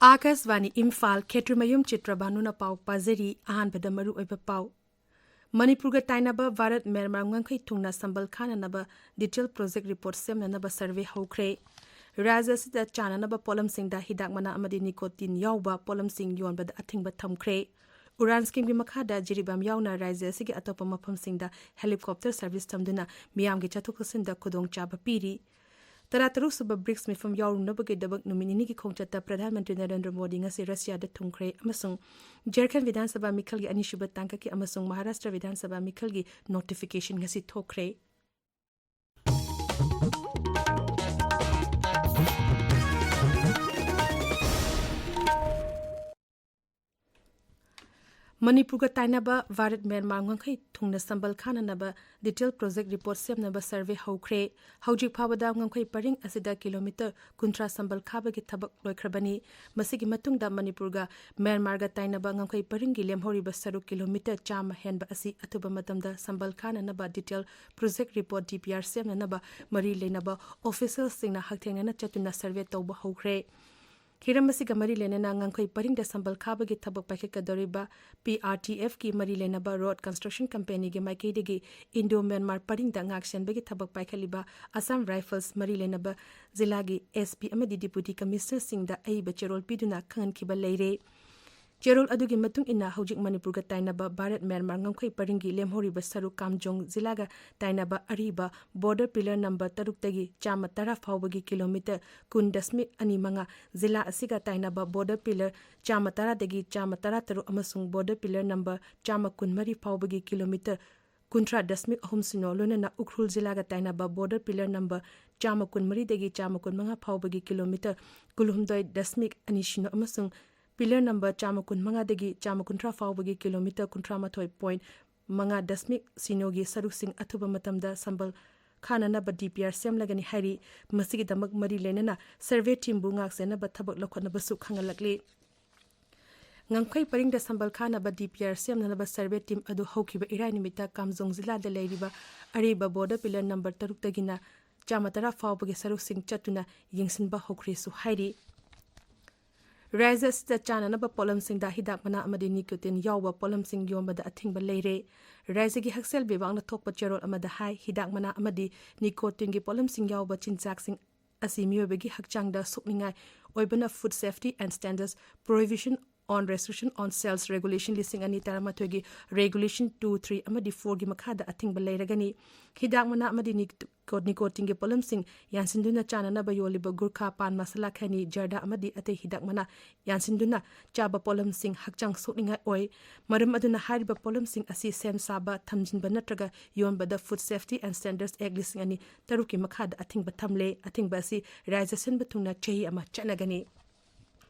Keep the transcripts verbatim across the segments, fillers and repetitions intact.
ꯑꯥꯀꯥꯁꯕꯥꯅꯤ ꯏꯝꯐꯥꯜ, ꯈꯦꯇ꯭ꯔꯤꯃꯌꯨꯝ ꯆꯤꯇ꯭ꯔꯕꯥꯅꯨꯅ ꯄꯥꯎ ꯄꯥꯖꯔꯤ꯫ ꯑꯍꯥꯟꯕꯗ ꯃꯔꯨꯑꯣꯏꯕ ꯄꯥꯎ꯫ ꯃꯅꯤꯄꯨꯔꯒ ꯇꯥꯏꯅꯕ ꯚꯥꯔꯠ ꯃ꯭ꯌꯥꯟꯃꯥꯔ ꯉꯝꯈꯩ ꯊꯨꯡꯅ ꯁꯝꯕꯜ ꯈꯥꯅꯅꯕ detail project report ꯁꯦꯝꯅꯅꯕ survey ꯍꯧꯈ꯭ꯔꯦ꯫ ꯔꯥꯖ꯭ꯌ ꯑꯁꯤꯗ ꯆꯥꯅꯅꯕ ꯄꯣꯠꯂꯝꯁꯤꯡꯗ ꯍꯤꯗꯥꯛ ꯃꯅꯥ ꯑꯃꯗꯤ nicotine ꯌꯥꯎꯕ ꯄꯣꯠꯂꯝꯁꯤꯡ ꯌꯣꯟꯕꯗ ꯑꯊꯤꯡꯕ ꯊꯝꯈ꯭ꯔꯦ꯫ ꯎꯔꯥꯟ schemeꯒꯤ ꯃꯈꯥꯗ ꯖꯤꯔꯤꯕꯥꯝ ꯌꯥꯎꯅ ꯔꯥꯖ꯭ꯌ ꯑꯁꯤꯒꯤ ꯑꯇꯣꯞꯄ ꯃꯐꯝꯁꯤꯡꯗ helicopter service ꯊꯝꯗꯨꯅ ꯃꯤꯌꯥꯝꯒꯤ ꯆꯠꯊꯣꯛ ꯆꯠꯁꯤꯟꯗ ꯈꯨꯗꯣꯡꯆꯥꯕ ꯄꯤꯔꯤ꯫ ꯇꯔꯥꯇꯔꯨꯛ ꯁꯨꯕ ꯕ꯭ꯔꯤꯛꯁ ꯃꯤꯐꯝ ꯌꯥꯎꯔꯨꯅꯕꯒꯤꯗꯃꯛ ꯅꯨꯃꯤꯠ ꯅꯤꯅꯤꯒꯤ ꯈꯣꯡꯆꯠꯇ ꯄ꯭ꯔꯙꯥꯟ ꯃꯟꯇ꯭ꯔꯤ ꯅꯔꯦꯟꯗ꯭ꯔ ꯃꯣꯗꯤ ꯉꯁꯤ ꯔꯁꯤꯌꯥꯗ ꯊꯨꯡꯈ꯭ꯔꯦ ꯑꯃꯁꯨꯡ ꯖꯔꯈꯟ ꯕꯤꯙꯥꯟ ꯁꯚꯥ ꯃꯤꯈꯜꯒꯤ ꯑꯅꯤꯁꯨꯕ ꯇꯥꯡꯀꯛꯀꯤ ꯑꯃꯁꯨꯡ ꯃꯍꯥꯔꯥꯁꯇ꯭ꯔ ꯕꯤꯙꯥꯟ ꯁꯚꯥ ꯃꯤꯈꯜꯒꯤ notification ꯉꯁꯤ ꯊꯣꯛꯈ꯭ꯔꯦ꯫ ꯃꯅꯤꯄꯨꯔꯒ ꯇꯥꯏꯅꯕ ꯚꯥꯔꯠ ꯃ꯭ꯌꯥꯟꯃꯥꯔ ꯉꯝꯈꯩ ꯊꯨꯡꯅ ꯁꯝꯕꯜ ꯈꯥꯅꯅꯕ detail project report ꯁꯦꯝꯅꯕ survey ꯍꯧꯈ꯭ꯔꯦ꯫ ꯍꯧꯖꯤꯛ ꯐꯥꯎꯕꯗ ꯉꯝꯈꯩ ꯄꯔꯤꯡ ꯑꯁꯤꯗ kilometre ꯀꯨꯟꯊ꯭ꯔꯥ ꯁꯝꯕꯜ ꯈꯥꯕꯒꯤ ꯊꯕꯛ ꯂꯣꯏꯈ꯭ꯔꯕꯅꯤ꯫ ꯃꯁꯤꯒꯤ ꯃꯇꯨꯡꯗ ꯃꯅꯤꯄꯨꯔꯒ ꯃ꯭ꯌꯥꯟꯃꯥꯔꯒ ꯇꯥꯏꯅꯕ ꯉꯝꯈꯩ ꯄꯔꯤꯡꯒꯤ ꯂꯦꯝꯍꯧꯔꯤꯕ ꯁꯔꯨꯛ kilometre ꯆꯥꯝꯃ ꯍꯦꯟꯕ ꯑꯁꯤ ꯑꯊꯨꯕ ꯃꯇꯝꯗ ꯁꯝꯕꯜ ꯈꯥꯅꯅꯕ detail project report, DPR, ꯁꯦꯝꯅꯅꯕ ꯃꯔꯤ ꯂꯩꯅꯕ officialꯁꯤꯡꯅ ꯍꯛꯊꯦꯡꯅꯅ ꯆꯠꯇꯨꯅ survey ꯇꯧꯕ ꯍꯧꯈ꯭ꯔꯦ꯫ ꯍꯤꯔꯝ ꯑꯁꯤꯒ ꯃꯔꯤ ꯂꯩꯅꯅ ꯉꯝꯈꯩ ꯄꯔꯤꯡꯗ ꯁꯝꯕꯜ ꯈꯥꯕꯒꯤ ꯊꯕꯛ ꯄꯥꯏꯈꯠꯀꯗꯧꯔꯤꯕ PRTFꯀꯤ ꯃꯔꯤ ꯂꯩꯅꯕ road construction companyꯒꯤ ꯃꯥꯏꯀꯩꯗꯒꯤ Indo Myanmar ꯄꯔꯤꯡꯗ ꯉꯥꯛꯁꯦꯟꯕꯒꯤ ꯊꯕꯛ ꯄꯥꯏꯈꯠꯂꯤꯕ Assam Rifles ꯃꯔꯤ ꯂꯩꯅꯕ ꯖꯤꯂꯥꯒꯤ SP ꯑꯃꯗꯤ Deputy Commissionerꯁꯤꯡꯗ ꯑꯏꯕ ꯆꯦꯔꯣꯜ ꯄꯤꯗꯨꯅ ꯈꯪꯍꯟꯈꯤꯕ ꯂꯩꯔꯦ꯫ ꯆꯦꯔꯣꯜ ꯑꯗꯨꯒꯤ ꯃꯇꯨꯡ ꯏꯟꯅ ꯍꯧꯖꯤꯛ ꯃꯅꯤꯄꯨꯔꯒ ꯇꯥꯏꯅꯕ ꯚꯥꯔꯠ ꯃ꯭ꯌꯥꯟꯃꯥꯔ ꯉꯝꯈꯩ ꯄꯔꯤꯡꯒꯤ ꯂꯦꯝꯍꯧꯔꯤꯕ ꯁꯔꯨꯛ ꯀꯥꯝꯖꯣꯡ ꯖꯤꯂꯥꯒ ꯇꯥꯏꯅꯕ ꯑꯔꯤꯕ border pillar number ꯇꯔꯨꯛꯇꯒꯤ ꯆꯥꯝꯃ ꯇꯔꯥ ꯐꯥꯎꯕꯒꯤ kilometre ꯀꯨꯟ ꯗꯁꯃꯤꯛ ꯑꯅꯤ ꯃꯉꯥ, ꯖꯤꯂꯥ ꯑꯁꯤꯒ ꯇꯥꯏꯅꯕ border pillar ꯆꯥꯝꯃ ꯇꯔꯥꯗꯒꯤ ꯆꯥꯝꯃ ꯇꯔꯥ ꯇꯔꯨꯛ ꯑꯃꯁꯨꯡ border pillar number ꯆꯥꯝꯃ ꯀꯨꯟ ꯃꯔꯤ ꯐꯥꯎꯕꯒꯤ kilometre ꯀꯨꯟꯊ꯭ꯔꯥ ꯗꯁꯃꯤꯛ ꯑꯍꯨꯝ ꯁꯤꯅꯣ, ꯂꯣꯏꯅꯅ ꯎꯈ꯭ꯔꯨꯜ ꯖꯤꯂꯥꯒ ꯇꯥꯏꯅꯕ border pillar number ꯆꯥꯝꯃ ꯀꯨꯟ ꯃꯔꯤꯗꯒꯤ ꯆꯥꯝꯃ ꯀꯨꯟ ꯃꯉꯥ ꯐꯥꯎꯕꯒꯤ kilometre ꯀꯨꯟꯍꯨꯝꯗꯣꯏ ꯗꯁꯃꯤꯛ ꯑꯅꯤ ꯁꯤꯅꯣ ꯑꯃꯁꯨꯡ pillar number ꯆꯥꯝꯃ ꯀꯨꯟ ꯃꯉꯥꯗꯒꯤ ꯆꯥꯝꯃ ꯀꯨꯟꯊ꯭ꯔꯥ ꯐꯥꯎꯕꯒꯤ kilometre ꯀꯨꯟꯊ꯭ꯔꯥ ꯃꯥꯊꯣꯏ point ꯃꯉꯥ ꯗꯁꯃꯤꯛ ꯁꯤꯅꯣꯒꯤ ꯁꯔꯨꯛꯁꯤꯡ ꯑꯊꯨꯕ ꯃꯇꯝꯗ ꯁꯝꯕꯜ ꯈꯥꯅꯅꯕ DPR ꯁꯦꯝꯂꯒꯅꯤ ꯍꯥꯏꯔꯤ꯫ ꯃꯁꯤꯒꯤꯗꯃꯛ ꯃꯔꯤ ꯂꯩꯅꯅ survey teamꯕꯨ ꯉꯥꯛꯁꯦꯟꯅꯕ ꯊꯕꯛ ꯂꯧꯈꯠꯅꯕꯁꯨ ꯈꯪꯍꯜꯂꯛꯂꯤ꯫ ꯉꯝꯈꯩ ꯄꯔꯤꯡꯗ ꯁꯝꯕꯜ ꯈꯥꯅꯕ DPR ꯁꯦꯝꯅꯅꯕ survey team ꯑꯗꯨ ꯍꯧꯈꯤꯕ ꯏꯔꯥꯏ ꯅꯨꯃꯤꯠꯇ ꯀꯥꯝꯖꯣꯡ ꯖꯤꯂꯥꯗ ꯂꯩꯔꯤꯕ ꯑꯔꯤꯕ border pillar number ꯇꯔꯨꯛꯇꯒꯤꯅ ꯆꯥꯝꯃ ꯇꯔꯥ ꯐꯥꯎꯕꯒꯤ ꯁꯔꯨꯛꯁꯤꯡ ꯆꯠꯇꯨꯅ ꯌꯦꯡꯁꯤꯟꯕ ꯍꯧꯈ꯭ꯔꯦꯁꯨ ꯍꯥꯏꯔꯤ꯫ ꯔꯥꯖ꯭ꯌ ꯑꯁꯤꯗ ꯆꯥꯅꯅꯕ ꯄꯣꯠꯂꯝꯁꯤꯡꯗ ꯍꯤꯗꯥꯛ ꯃꯅꯥ ꯑꯃꯗꯤ nicotine ꯌꯥꯎꯕ ꯄꯣꯠꯂꯝꯁꯤꯡ ꯌꯣꯟꯕꯗ ꯑꯊꯤꯡꯕ ꯂꯩꯔꯦ꯫ ꯔꯥꯖ꯭ꯌꯒꯤ ꯍꯛꯁꯦꯜ ꯕꯤꯚꯥꯒꯅ ꯊꯣꯛꯄ ꯆꯦꯔꯣꯜ ꯑꯃꯗ ꯍꯥꯏ, ꯍꯤꯗꯥꯛ ꯃꯅꯥ ꯑꯃꯗꯤ nicotineꯒꯤ ꯄꯣꯠꯂꯝꯁꯤꯡ ꯌꯥꯎꯕ ꯆꯤꯟꯖꯥꯛꯁꯤꯡ ꯑꯁꯤ ꯃꯤꯑꯣꯏꯕꯒꯤ ꯍꯛꯆꯥꯡꯗ ꯁꯣꯛꯅꯤꯡꯉꯥꯏ ꯑꯣꯏꯕꯅ Food Safety and Standards Prohibition on Restriction on Sales Regulation ꯂꯤꯁꯤꯡ ꯑꯅꯤ ꯇꯔꯥꯃꯥꯊꯣꯏꯒꯤ Regulation two, three ꯑꯃꯗꯤ fourꯒꯤ ꯃꯈꯥꯗ ꯑꯊꯤꯡꯕ ꯂꯩꯔꯒꯅꯤ꯫ ꯍꯤꯗꯥꯛ ꯃꯅꯥ ꯑꯃꯗꯤ nicotineꯒꯤ ꯄꯣꯠꯂꯝꯁꯤꯡ ꯌꯥꯟꯁꯤꯟꯗꯨꯅ ꯆꯥꯅꯅꯕ ꯌꯣꯜꯂꯤꯕ ꯒꯨꯔꯈꯥ, ꯄꯥꯟ ꯃꯁꯥꯂꯥ, ꯈꯩꯅꯤ, ꯖꯔꯗꯥ ꯑꯃꯗꯤ ꯑꯇꯩ ꯍꯤꯗꯥꯛ ꯃꯅꯥ ꯌꯥꯟꯁꯤꯟꯗꯨꯅ ꯆꯥꯕ ꯄꯣꯠꯂꯝꯁꯤꯡ ꯍꯛꯆꯥꯡ ꯁꯣꯛꯅꯤꯡꯉꯥꯏ ꯑꯣꯏ꯫ ꯃꯔꯝ ꯑꯗꯨꯅ ꯍꯥꯏꯔꯤꯕ ꯄꯣꯠꯂꯝꯁꯤꯡ ꯑꯁꯤ ꯁꯦꯝ ꯁꯥꯕ, ꯊꯝꯖꯤꯟꯕ ꯅꯠꯇ꯭ꯔꯒ ꯌꯣꯟꯕꯗ Food Safety and Standards Act ꯂꯤꯁꯤꯡ ꯑꯅꯤ ꯇꯔꯨꯛꯀꯤ ꯃꯈꯥꯗ ꯑꯊꯤꯡꯕ ꯊꯝꯂꯦ꯫ ꯑꯊꯤꯡꯕ ꯑꯁꯤ ꯔꯥꯖ꯭ꯌ ꯁꯤꯟꯕ ꯊꯨꯡꯅ ꯆꯍꯤ ꯑꯃ ꯆꯠꯅꯒꯅꯤ꯫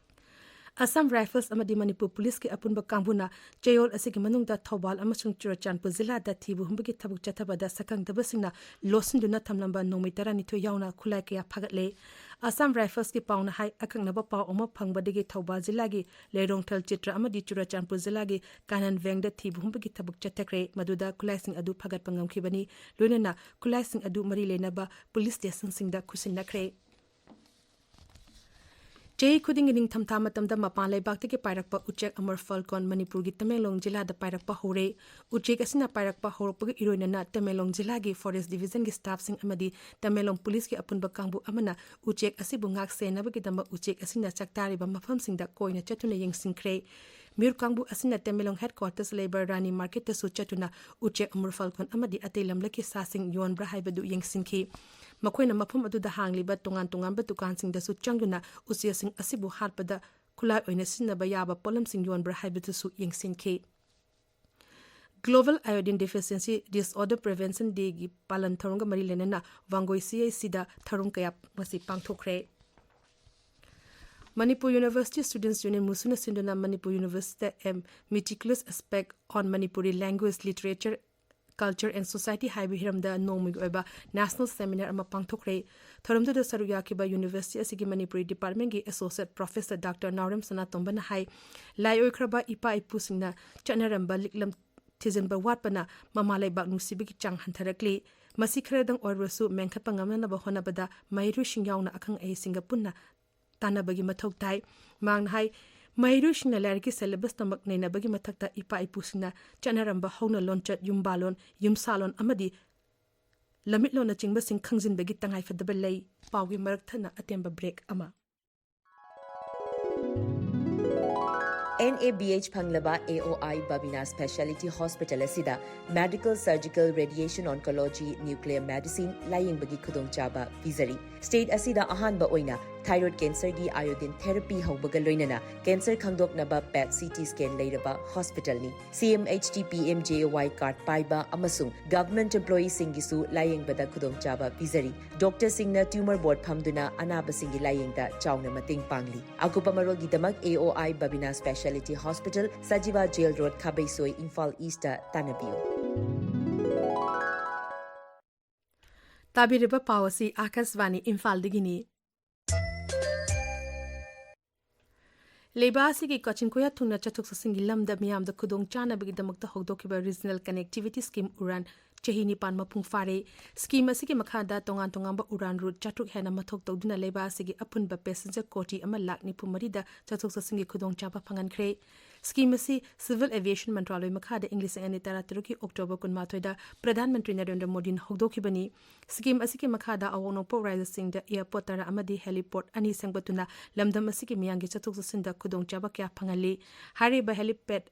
ꯑꯁꯥꯝ ꯔꯥꯏꯐꯜꯁ ꯑꯃꯗꯤ ꯃꯅꯤꯄꯨꯔ ꯄꯨꯂꯤꯁꯀꯤ ꯑꯄꯨꯟꯕ ꯀꯥꯡꯕꯨꯅ ꯆꯌꯣꯜ ꯑꯁꯤꯒꯤ ꯃꯅꯨꯡꯗ ꯊꯧꯕꯥꯜ ꯑꯃꯁꯨꯡ ꯆꯨꯔꯆꯥꯟꯄꯨꯔ ꯖꯤꯂꯥꯗ ꯊꯤꯕ ꯍꯨꯝꯕꯒꯤ ꯊꯕꯛ ꯆꯠꯊꯕꯗ ꯁꯛꯈꯪꯗꯕꯁꯤꯡꯅ ꯂꯣꯠꯁꯤꯟꯗꯨꯅ ꯊꯝꯂꯝꯕ ꯅꯣꯡꯃꯩ ꯇꯔꯥꯅꯤꯊꯣꯏ ꯌꯥꯎꯅ ꯈꯨꯠꯂꯥꯏ ꯀꯌꯥ ꯐꯥꯒꯠꯂꯦ꯫ ꯑꯁꯥꯝ ꯔꯥꯏꯐꯜꯁꯀꯤ ꯄꯥꯎꯅ ꯍꯥꯏ, ꯑꯀꯛꯅꯕ ꯄꯥꯎ ꯑꯃ ꯐꯪꯕꯗꯒꯤ ꯊꯧꯕꯥꯜ ꯖꯤꯂꯥꯒꯤ ꯂꯩꯔꯣꯡꯊꯦꯜ ꯆꯤꯇ꯭ꯔ ꯑꯃꯗꯤ ꯆꯨꯔꯆꯥꯟꯄꯨꯔ ꯖꯤꯂꯥꯒꯤ ꯀꯥꯅꯟ ꯚꯦꯡꯗ ꯊꯤꯕ ꯍꯨꯝꯕꯒꯤ ꯊꯕꯛ ꯆꯠꯊꯈ꯭ꯔꯦ꯫ ꯃꯗꯨꯗ ꯈꯨꯠꯂꯥꯏꯁꯤꯡ ꯑꯗꯨ ꯐꯥꯒꯠꯄ ꯉꯝꯈꯤꯕꯅꯤ꯫ ꯂꯣꯏꯅꯅ ꯈꯨꯠꯂꯥꯏꯁꯤꯡ ꯑꯗꯨ ꯃꯔꯤ ꯂꯩꯅꯕ ꯄꯨꯂꯤꯁ ꯁ꯭ꯇꯦꯁꯟꯁꯤꯡꯗ ꯈꯨꯠꯁꯤꯟꯅꯈ꯭ꯔꯦ꯫ ꯆꯍꯤ ꯈꯨꯗꯤꯡꯒꯤ ꯅꯤꯡꯊꯝꯊꯥ ꯃꯇꯝꯗ ꯃꯄꯥꯟ ꯂꯩꯕꯥꯛꯇꯒꯤ ꯄꯥꯏꯔꯛꯄ ꯎꯆꯦꯛ ꯑꯃꯔ ꯐꯥꯜꯀꯣꯟ ꯃꯅꯤꯄꯨꯔꯒꯤ ꯇꯃꯦꯡꯂꯣꯡ ꯖꯤꯂꯥꯗ ꯄꯥꯏꯔꯛꯄ ꯍꯧꯔꯦ꯫ ꯎꯆꯦꯛ ꯑꯁꯤꯅ ꯄꯥꯏꯔꯛꯄ ꯍꯧꯔꯛꯄꯒ ꯏꯔꯣꯏꯅꯅ ꯇꯃꯦꯡꯂꯣꯡ ꯖꯤꯂꯥꯒꯤ ꯐꯣꯔꯦꯁ ꯗꯤꯚꯤꯖꯟꯒꯤ ꯁ꯭ꯇꯥꯐꯁꯤꯡ ꯑꯃꯗꯤ ꯇꯃꯦꯡꯂꯣꯡ ꯄꯨꯂꯤꯁꯀꯤ ꯑꯄꯨꯟꯕ ꯀꯥꯡꯕꯨ ꯑꯃꯅ ꯎꯆꯦꯛ ꯑꯁꯤꯕꯨ ꯉꯥꯛ ꯁꯦꯟꯅꯕꯒꯤꯗꯃꯛ ꯎꯆꯦꯛ ꯑꯁꯤꯅ ꯆꯥꯛꯇꯥꯔꯤꯕ ꯃꯐꯝꯁꯤꯡꯗ ꯀꯣꯏꯅ ꯆꯠꯇꯨꯅ ꯌꯦꯡꯁꯤꯟꯈ꯭ꯔꯦ꯫ ꯃꯤꯑꯣꯠ ꯀꯥꯡꯕꯨ ꯑꯁꯤꯅ ꯇꯃꯦꯡꯂꯣꯡ ꯍꯦꯗꯀ꯭ꯋꯥꯇꯔꯁ ꯂꯩꯕ ꯔꯥꯅꯤ ꯃꯥꯔꯀꯦꯠꯇꯁꯨ ꯆꯠꯇꯨꯅ ꯎꯆꯦꯛ ꯑꯃꯔ ꯐꯥꯜꯀꯣꯟ ꯑꯃꯗꯤ ꯑꯇꯩ ꯂꯝꯂꯛꯀꯤ ꯁꯥꯁꯤꯡ ꯌꯣꯟꯕ꯭ꯔꯥ ꯍꯥꯏꯕꯗꯨ ꯌꯦꯡꯁꯤꯟꯈꯤ꯫ ꯃꯈꯣꯏꯅ ꯃꯐꯝ ꯑꯗꯨꯗ ꯍꯥꯡꯂꯤꯕ ꯇꯣꯉꯥꯟ ꯇꯣꯉꯥꯟꯕ ꯗꯨꯀꯥꯟꯁꯤꯡꯗꯁꯨ ꯆꯪꯗꯨꯅ ꯎꯆꯦꯛꯁꯤꯡ ꯑꯁꯤꯕꯨ ꯍꯥꯠꯄꯗ ꯈꯨꯠꯂꯥꯏ ꯑꯣꯏꯅ ꯁꯤꯖꯤꯟꯅꯕ ꯌꯥꯕ ꯄꯣꯠꯂꯝꯁꯤꯡ ꯌꯣꯟꯕ꯭ꯔꯥ ꯍꯥꯏꯕꯗꯨꯁꯨ ꯌꯦꯡꯁꯤꯟꯈꯤ꯫ Global Iodine Deficiency Disorder Prevention Dayꯒꯤ ꯄꯥꯂꯟ ꯊꯧꯔꯝꯒ ꯃꯔꯤ ꯂꯩꯅꯅ ꯋꯥꯡꯒꯣꯏ CHCꯗ ꯊꯧꯔꯝ ꯀꯌꯥ ꯉꯁꯤ ꯄꯥꯡꯊꯣꯛꯈ꯭ꯔꯦ꯫ ꯃꯅꯤꯄꯨꯔ University Students Union, ꯃꯨꯁꯨꯅ ꯁꯤꯟꯗꯨꯅ Manipur Universityꯗ A Meticulous Aspect on Manipuri Language, Literature, Culture and Society ꯍꯥꯏꯕ ꯍꯤꯔꯝꯗ ꯅꯣꯡꯃꯒꯤ ꯑꯣꯏꯕ national seminar ꯑꯃ ꯄꯥꯡꯊꯣꯛꯈ꯭ꯔꯦ꯫ ꯊꯧꯔꯝꯗꯨꯗ ꯁꯔꯨꯛ ꯌꯥꯈꯤꯕ university ꯑꯁꯤꯒꯤ ꯃꯅꯤꯄꯨꯔꯤ departmentꯀꯤ associate professor Doctor ꯅꯥꯎꯔꯦꯝ ꯁꯅꯥꯇꯣꯝꯕꯅ ꯍꯥꯏ, ꯂꯥꯏ ꯑꯣꯏꯈ꯭ꯔꯕ ꯏꯄꯥ ꯏꯄꯨꯁꯤꯡꯅ ꯆꯠꯅꯔꯝꯕ ꯂꯤꯛꯂꯝ ꯊꯤꯖꯤꯟꯕ ꯋꯥꯠꯄꯅ ꯃꯃꯥ ꯂꯩꯕꯥꯛ ꯅꯨꯡꯁꯤꯕꯒꯤ ꯆꯥꯡ ꯍꯟꯊꯔꯛꯂꯤ꯫ ꯃꯁꯤ ꯈꯔꯗꯪ ꯑꯣꯏꯔꯕꯁꯨ ꯃꯦꯟꯈꯠꯄ ꯉꯝꯅꯅꯕ ꯍꯣꯠꯅꯕꯗ ꯃꯍꯩꯔꯣꯏꯁꯤꯡ ꯌꯥꯎꯅ ꯑꯈꯪ ꯑꯍꯩꯁꯤꯡꯒ ꯄꯨꯟꯅ ꯇꯥꯟꯅꯕꯒꯤ ꯃꯊꯧ ꯇꯥꯏ꯫ ꯃꯍꯥꯛꯅ ꯍꯥꯏ, ꯃꯍꯩꯔꯣꯏꯁꯤꯡꯅ ꯂꯥꯏꯔꯤꯛꯀꯤ syllabus ꯇꯃꯛ ꯅꯩꯅꯕꯒꯤ ꯃꯊꯛꯇ ꯏꯄꯥ ꯏꯄꯨꯁꯤꯡꯅ ꯆꯠꯅꯔꯝꯕ ꯍꯧꯅ ꯂꯣꯟꯆꯠ, ꯌꯨꯝꯕꯥꯂꯣꯟ, ꯌꯨꯝꯁꯥꯂꯣꯟ ꯑꯃꯗꯤ ꯂꯝꯃꯤꯠꯂꯣꯟꯅꯆꯤꯡꯕꯁꯤꯡ ꯈꯪꯖꯤꯟꯕꯒꯤ ꯇꯉꯥꯏꯐꯗꯕ ꯂꯩ꯫ ꯄꯥꯎꯒꯤ ꯃꯔꯛ ꯊꯠꯅ ꯑꯇꯦꯟꯕ break ꯑꯃ꯫ ꯑꯦꯟ ꯑꯦ ꯕꯤ ꯑꯩꯆ ꯐꯪꯂꯕ ꯑꯦ O I Babina specialty hospital ꯑꯁꯤꯗ medical, surgical, radiation oncology, nuclear medicine ꯂꯥꯌꯦꯡꯕꯒꯤ ꯈꯨꯗꯣꯡꯆꯥꯕ ꯄꯤꯖꯔꯤ꯫ ꯁ꯭ꯇꯦꯠ ꯑꯁꯤꯗ ꯑꯍꯥꯟꯕ ꯑꯣꯏꯅ thyroid cancer ꯒꯤ iodine therapy ꯍꯧꯕꯒ ꯂꯣꯏꯅꯅ cancer ꯈꯪꯗꯣꯛꯅꯕ PET CT scan ꯂꯩꯔꯕ ꯍꯣꯁꯄꯤꯇꯥꯜꯅꯤ꯫ C M H D P M J A Y card ꯄꯥꯏꯕ ꯑꯃꯁꯨꯡ government employee ꯁꯤꯡꯒꯤꯁꯨ ꯂꯥꯌꯦꯡꯕꯗ ꯈꯨꯗꯣꯡꯆꯥꯕ ꯄꯤꯖꯔꯤ꯫ ꯗꯣꯛꯇꯔꯁꯤꯡꯅ tumor board ꯐꯝꯗꯨꯅ ꯑꯅꯥꯕꯁꯤꯡꯒꯤ ꯂꯥꯌꯦꯡꯗ ꯆꯥꯎꯅ ꯃꯇꯦꯡ ꯄꯥꯡꯂꯤ꯫ ꯑꯀꯨꯞꯄ ꯃꯔꯣꯜꯒꯤꯗꯃꯛ A O I Babina specialty hospital, Sajiwa jail road, Khabeisoi, Imphal east ꯇꯥꯟꯅꯕꯤꯌꯨ꯫ ꯇꯥꯕꯤꯔꯤꯕ ꯄꯥꯎ ꯑꯁꯤ ꯑꯥꯀꯥꯁꯕꯥꯅꯤ ꯏꯝꯐꯥꯜꯗꯒꯤꯅꯤ꯫ ꯂꯩꯕꯥꯛ ꯑꯁꯤꯒꯤ ꯀꯥꯆꯤꯟ ꯀꯣꯌꯥ ꯊꯨꯡꯅ ꯆꯠꯊꯣꯛ ꯆꯠꯁꯤꯟꯒꯤ ꯂꯝꯗ ꯃꯤꯌꯥꯝꯗ ꯈꯨꯗꯣꯡ ꯆꯥꯅꯕꯒꯤꯗꯃꯛꯇ ꯍꯧꯗꯣꯛꯈꯤꯕ Regional Connectivity Scheme ꯎꯔꯥꯟ ꯆꯍꯤ ꯅꯤꯄꯥꯟ ꯃꯄꯨꯡ ꯐꯥꯔꯦ꯫ Scheme ꯑꯁꯤꯒꯤ ꯃꯈꯥꯗ ꯇꯣꯉꯥꯟ ꯇꯣꯉꯥꯟꯕ ꯎꯔꯥꯟ route ꯆꯥꯇ꯭ꯔꯨꯛ ꯍꯦꯟꯅ ꯃꯊꯧ ꯇꯧꯗꯨꯅ ꯂꯩꯕꯥꯛ ꯑꯁꯤꯒꯤ ꯑꯄꯨꯟꯕ passenger ꯀꯣꯇꯤ ꯑꯃ ꯂꯥꯈ ꯅꯤꯐꯨ ꯃꯔꯤꯗ ꯆꯠꯊꯣꯛ ꯆꯠꯁꯤꯟꯒꯤ ꯈꯨꯗꯣꯡꯆꯥꯕ ꯐꯪꯍꯟꯈ꯭ꯔꯦ꯫ Scheme ꯑꯁꯤ Civil Aviation ꯃꯟꯇ꯭ꯔꯥꯂꯣꯏ ꯃꯈꯥꯗ ꯏꯪ ꯂꯤꯁꯤꯡ ꯑꯅꯤ ꯇꯔꯥꯇꯔꯨꯛꯀꯤ ꯑꯣꯛꯇꯣꯕꯔ ꯀꯨꯟꯃꯥꯊꯣꯏꯗ ꯄ꯭ꯔꯙꯥꯟ ꯃꯟꯇ꯭ꯔꯤ ꯅꯔꯦꯟꯗ꯭ꯔ ꯃꯣꯗꯤꯅ ꯍꯧꯗꯣꯛꯈꯤꯕꯅꯤ꯫ Scheme ꯑꯁꯤꯒꯤ ꯃꯈꯥꯗ ꯑꯋꯥꯡ ꯅꯣꯡꯄꯣꯛ ꯔꯥꯖ꯭ꯌꯁꯤꯡꯗ airport ꯇꯔꯥ ꯑꯃꯗꯤ heliport ꯑꯅꯤ ꯁꯦꯝꯒꯠꯇꯨꯅ ꯂꯝꯗꯝ ꯑꯁꯤꯒꯤ ꯃꯤꯌꯥꯝꯒꯤ ꯆꯠꯊꯣꯛ ꯆꯠꯁꯤꯟꯗ ꯈꯨꯗꯣꯡꯆꯥꯕ ꯀꯌꯥ ꯐꯪꯍꯜꯂꯤ꯫ ꯍꯥꯏꯔꯤꯕ helipad,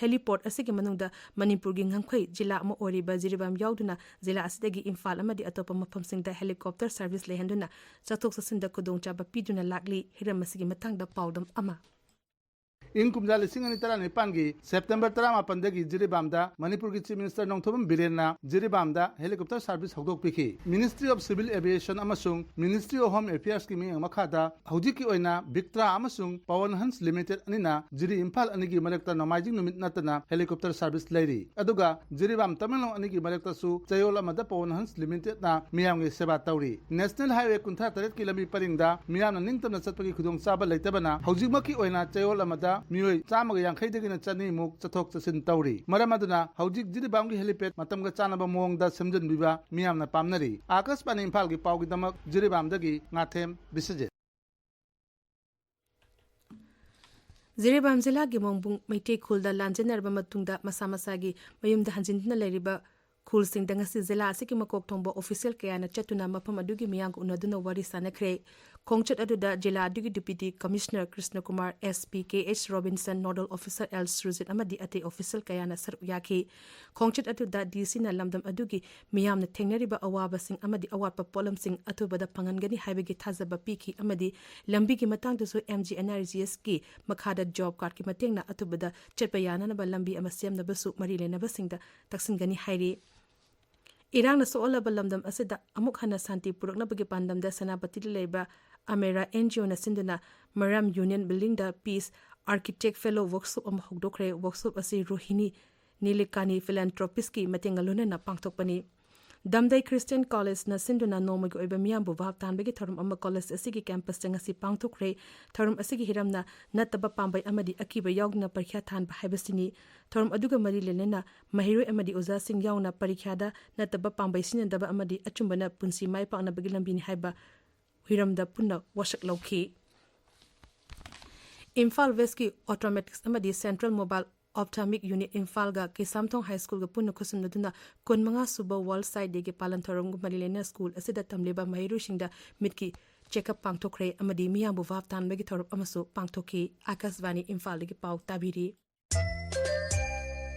heliport ꯑꯁꯤꯒꯤ ꯃꯅꯨꯡꯗ ꯃꯅꯤꯄꯨꯔꯒꯤ ꯉꯝꯈꯩ ꯖꯤꯂꯥ ꯑꯃ ꯑꯣꯏꯔꯤꯕ ꯖꯤꯔꯤꯕꯥꯝ ꯌꯥꯎꯗꯨꯅ ꯖꯤꯂꯥ ꯑꯁꯤꯗꯒꯤ ꯏꯝꯐꯥꯜ ꯑꯃꯗꯤ ꯑꯇꯣꯞꯄ ꯃꯐꯝꯁꯤꯡꯗ helicopter service ꯂꯩꯍꯟꯗꯨꯅ ꯆꯠꯊꯣꯛ ꯆꯠꯁꯤꯟꯗ ꯈꯨꯗꯣꯡꯆꯥꯕ ꯄꯤꯗꯨꯅ ꯂꯥꯛꯂꯤ꯫ ꯍꯤꯔꯝ ꯑꯁꯤꯒꯤ ꯃꯇꯥꯡꯗ ꯄꯥꯎꯗꯝ ꯑꯃ꯫ ꯏꯪ ꯀꯨꯝꯖꯥ ꯂꯤꯁꯤꯡ ꯑꯅꯤ ꯇꯔꯥꯅꯤꯄꯥꯟꯒꯤ ꯁꯦꯞꯇꯦꯝꯕꯔ ꯇꯔꯥꯃꯥꯄꯟꯗꯒꯤ ꯖꯤꯔꯤꯕꯥꯝꯗ ꯃꯅꯤꯄꯨꯔꯒꯤ Chief Minister Nongthombam ꯕꯤꯔꯦꯟꯅ ꯖꯤꯔꯤꯕꯥꯝꯗ helicopter service ꯍꯧꯗꯣꯛꯄꯤꯈꯤ꯫ Ministry of Civil Aviation ꯑꯃꯁꯨꯡ Ministry of Home Affairsꯀꯤ ꯃꯤꯠꯌꯦꯡ ꯃꯈꯥꯗ ꯍꯧꯖꯤꯛꯀꯤ ꯑꯣꯏꯅ Victra ꯑꯃꯁꯨꯡ Pawan Hans Limited ꯑꯅꯤꯅ ꯖꯤꯔꯤ ꯏꯝꯐꯥꯜ ꯑꯅꯤꯒꯤ ꯃꯔꯛꯇ ꯅꯣꯡꯃꯥꯏꯖꯤꯡ ꯅꯨꯃꯤꯠ ꯅꯠꯇꯅ helicopter service ꯂꯩꯔꯤ꯫ ꯑꯗꯨꯒ ꯖꯤꯔꯤꯕꯥꯝ ꯇꯃꯦꯡꯂꯣꯡ ꯑꯅꯤꯒꯤ ꯃꯔꯛꯇꯁꯨ ꯆꯌꯣꯜ ꯑꯃꯗ Pawan Hans Limitedꯅ ꯃꯤꯌꯥꯝꯒꯤ ꯁꯦꯕꯥ ꯇꯧꯔꯤ꯫ National Highway ꯀꯨꯟꯊ꯭ꯔꯥ ꯇꯔꯦꯠꯀꯤ ꯂꯝꯕꯤ ꯄꯔꯤꯡꯗ ꯃꯤꯌꯥꯝꯅ ꯅꯤꯡꯇꯝꯅ ꯆꯠꯄꯒꯤ ꯈꯨꯗꯣꯡꯆꯥꯕ ꯂꯩꯇꯕꯅ ꯍꯧꯖꯤꯛꯃꯛꯀꯤ ꯑꯣꯏꯅ ꯆꯌꯣꯜ ꯑꯃꯗ ꯃꯤꯑꯣꯏ ꯆꯥꯝꯃꯒ ꯌꯥꯡꯈꯩꯗꯒꯤꯅ ꯆꯅꯤꯃꯨꯛ ꯆꯠꯊꯣꯛ ꯆꯠꯁꯤꯟ ꯇꯧꯔꯤ꯫ ꯃꯔꯝ ꯑꯗꯨꯅ ꯍꯧꯖꯤꯛ ꯖꯤꯔꯤꯕꯥꯝꯒꯤ helipad ꯃꯇꯝꯒ ꯆꯥꯟꯅꯕ ꯃꯑꯣꯡꯗ ꯁꯦꯝꯖꯤꯟꯕꯤꯕ ꯃꯤꯌꯥꯝꯅ ꯄꯥꯝꯅꯔꯤ꯫ ꯑꯥꯀꯥꯁꯕꯥꯅꯤ ꯏꯝꯐꯥꯜꯒꯤ ꯄꯥꯎꯒꯤꯗꯃꯛ ꯖꯤꯔꯤꯕꯥꯝꯗꯒꯤ ꯉꯥꯊꯦꯝ ꯕꯤꯁ꯭ꯋꯖꯤꯠ꯫ ꯖꯤꯔꯤꯕꯥꯝ ꯖꯤꯂꯥꯒꯤ ꯃꯣꯡꯕꯨꯡ ꯃꯩꯇꯩ ꯈꯨꯜꯗ ꯂꯥꯟꯖꯦꯟꯅꯔꯕ ꯃꯇꯨꯡꯗ ꯃꯁꯥ ꯃꯁꯥꯒꯤ ꯃꯌꯨꯝꯗ ꯍꯟꯖꯤꯟꯗꯨꯅ ꯂꯩꯔꯤꯕ ꯈꯨꯜꯁꯤꯡꯗ ꯉꯁꯤ ꯖꯤꯂꯥ ꯑꯁꯤꯒꯤ ꯃꯀꯣꯛ ꯊꯣꯡꯕ ꯑꯣꯐꯤꯁꯤꯌꯦꯜ ꯀꯌꯥꯅ ꯆꯠꯇꯨꯅ ꯃꯐꯝ ꯑꯗꯨꯒꯤ ꯃꯤꯌꯥꯝꯒ ꯎꯅꯗꯨꯅ ꯋꯥꯔꯤ ꯁꯥꯅꯈ꯭ꯔꯦ꯫ ꯈꯣꯡꯆꯠ ꯑꯗꯨꯗ ꯖꯤꯂꯥ ꯑꯗꯨꯒꯤ deputy commissioner Krishnakumar, S P K S Robinson, nodal officer L Surjit ꯑꯃꯗꯤ ꯑꯇꯩ ꯑꯣꯐꯤꯁꯤꯌꯦꯜ ꯀꯌꯥꯅ ꯁꯔꯨꯛ ꯌꯥꯈꯤ꯫ ꯈꯣꯡꯆꯠ ꯑꯗꯨꯗ ꯗꯤ ꯁꯤꯅ ꯂꯝꯗꯝ ꯑꯗꯨꯒꯤ ꯃꯤꯌꯥꯝꯅ ꯊꯦꯡꯅꯔꯤꯕ ꯑꯋꯥꯕꯁꯤꯡ ꯑꯃꯗꯤ ꯑꯋꯥꯠꯄ ꯄꯣꯠꯂꯝꯁꯤꯡ ꯑꯊꯨꯕꯗ ꯐꯪꯍꯟꯒꯅꯤ ꯍꯥꯏꯕꯒꯤ ꯊꯥꯖꯕ ꯄꯤꯈꯤ ꯑꯃꯗꯤ ꯂꯝꯕꯤꯒꯤ ꯃꯇꯥꯡꯗꯁꯨ M G N R G ꯑꯦꯁꯀꯤ ꯃꯈꯥꯗ ꯖꯣꯕ ꯀꯥꯔꯗꯀꯤ ꯃꯇꯦꯡꯅ ꯑꯊꯨꯕꯗ ꯆꯠꯄ ꯌꯥꯅꯅꯕ ꯂꯝꯕꯤ ꯑꯃ ꯁꯦꯝꯅꯕꯁꯨ ꯃꯔꯤ ꯂꯩꯅꯕꯁꯤꯡꯗ ꯇꯛꯁꯤꯟꯒꯅꯤ ꯍꯥꯏꯔꯤ꯫ ꯏꯔꯥꯡꯅ ꯁꯣꯛꯍꯜꯂꯕ ꯂꯝꯗꯝ ꯑꯁꯤꯗ ꯑꯃꯨꯛ ꯍꯟꯅ ꯁꯥꯟꯇꯤ ꯄꯨꯔꯛꯅꯕꯒꯤ ꯄꯥꯟꯗꯝꯗ ꯁꯦꯅꯥꯄꯇꯤꯗ ꯂꯩꯕ ꯑꯃꯦꯔꯥ ꯑꯦꯟ ꯖꯤ ꯑꯣꯅ ꯁꯤꯟꯗꯨꯅ ꯃꯔꯥꯝ ꯌꯨꯅꯤꯌꯟ ꯕꯤꯜꯗꯤꯡꯗ ꯄꯤꯁ ꯑꯥꯔꯀꯤꯇꯦꯛ ꯐꯦꯂꯣ ꯋꯔꯛꯁꯣꯞ ꯑꯃ ꯍꯧꯗꯣꯛꯈ꯭ꯔꯦ꯫ ꯋꯔꯛꯁꯣꯞ ꯑꯁꯤ ꯔꯣꯍꯤꯅꯤ ꯅꯤꯂꯤꯀꯥꯅꯤ ꯐꯤꯂꯦꯟꯊ꯭ꯔꯣꯄꯤꯁꯀꯤ ꯃꯇꯦꯡꯒ ꯂꯣꯏꯅꯅ ꯄꯥꯡꯊꯣꯛꯄꯅꯤ꯫ ꯗꯝꯗꯩ ꯈ꯭ꯔꯤꯁꯇꯤꯌꯟ ꯀꯣꯂꯦꯖꯅ ꯁꯤꯟꯗꯨꯅ ꯅꯣꯡꯃꯒꯤ ꯑꯣꯏꯕ ꯃꯤꯌꯥꯝꯕꯨ ꯚꯥꯞ ꯇꯥꯍꯟꯕꯒꯤ ꯊꯧꯔꯝ ꯑꯃ ꯀꯣꯂꯦꯖ ꯑꯁꯤꯒꯤ ꯀꯦꯝꯄꯁꯇ ꯉꯁꯤ ꯄꯥꯡꯊꯣꯛꯈ꯭ꯔꯦ꯫ ꯊꯧꯔꯝ ꯑꯁꯤꯒꯤ ꯍꯤꯔꯝꯅ ꯅꯠꯇꯕ ꯄꯥꯝꯕꯩ ꯑꯃꯗꯤ ꯑꯀꯤꯕ ꯌꯥꯎꯗꯅ ꯄꯔꯤꯈ꯭ꯌꯥ ꯊꯥꯟꯕ ꯍꯥꯏꯕꯁꯤꯅꯤ꯫ ꯊꯧꯔꯝ ꯑꯗꯨꯒ ꯃꯔꯤ ꯂꯩꯅꯅ ꯃꯍꯩꯔꯣꯏ ꯑꯃꯗꯤ ꯑꯣꯖꯥꯁꯤꯡ ꯌꯥꯎꯅ ꯄꯔꯤꯈ꯭ꯌꯥꯗ ꯅꯠꯇꯕ ꯄꯥꯝꯕꯩ ꯁꯤꯖꯤꯟꯅꯗꯕ ꯑꯃꯗꯤ ꯑꯆꯨꯝꯕꯅ ꯄꯨꯟꯁꯤ ꯃꯥꯏ ꯄꯥꯛꯅꯕꯒꯤ ꯂꯝꯕꯤꯅꯤ ꯍꯥꯏꯕ ꯍꯤꯔꯝꯗ ꯄꯨꯟꯅ ꯋꯥꯁꯛ ꯂꯧꯈꯤ꯫ ꯏꯝꯐꯥꯜ ꯋꯦꯁꯀꯤ ꯑꯣꯇꯣꯃꯦꯇꯤꯛꯁ ꯑꯃꯗꯤ ꯁꯦꯟꯇ꯭ꯔꯦꯜ ꯃꯣꯕꯥꯏꯜ ꯑꯣꯞꯊꯥꯜꯃꯤꯛ ꯌꯨꯅꯤꯠ ꯏꯝꯐꯥꯜꯒ ꯀꯤꯁꯥꯝꯊꯣꯡ ꯍꯥꯏ ꯁ꯭ꯀꯨꯜꯒ ꯄꯨꯟꯅ ꯈꯨꯠꯁꯝꯅꯗꯨꯅ ꯀꯨꯟꯃꯉꯥ ꯁꯨꯕ ꯋꯥꯔꯜ ꯁꯥꯏꯠ ꯗꯦꯒꯤ ꯄꯥꯂꯟ ꯊꯧꯔꯝꯒ ꯃꯔꯤ ꯂꯩꯅꯅ ꯁ꯭ꯀꯨꯜ ꯑꯁꯤꯗ ꯇꯝꯂꯤꯕ ꯃꯍꯩꯔꯣꯏꯁꯤꯡꯗ ꯃꯤꯠꯀꯤ ꯆꯦꯛꯑꯞ ꯄꯥꯡꯊꯣꯛꯈ꯭ꯔꯦ ꯑꯃꯗꯤ ꯃꯤꯌꯥꯝꯕꯨ ꯚꯥꯞ ꯇꯥꯍꯟꯕꯒꯤ ꯊꯧꯔꯝ ꯑꯃꯁꯨ ꯄꯥꯡꯊꯣꯛꯈꯤ꯫ ꯑꯥꯀꯥꯁꯕꯥꯅꯤ ꯏꯝꯐꯥꯜꯗꯒꯤ ꯄꯥꯎ ꯇꯥꯕꯤꯔꯤ꯫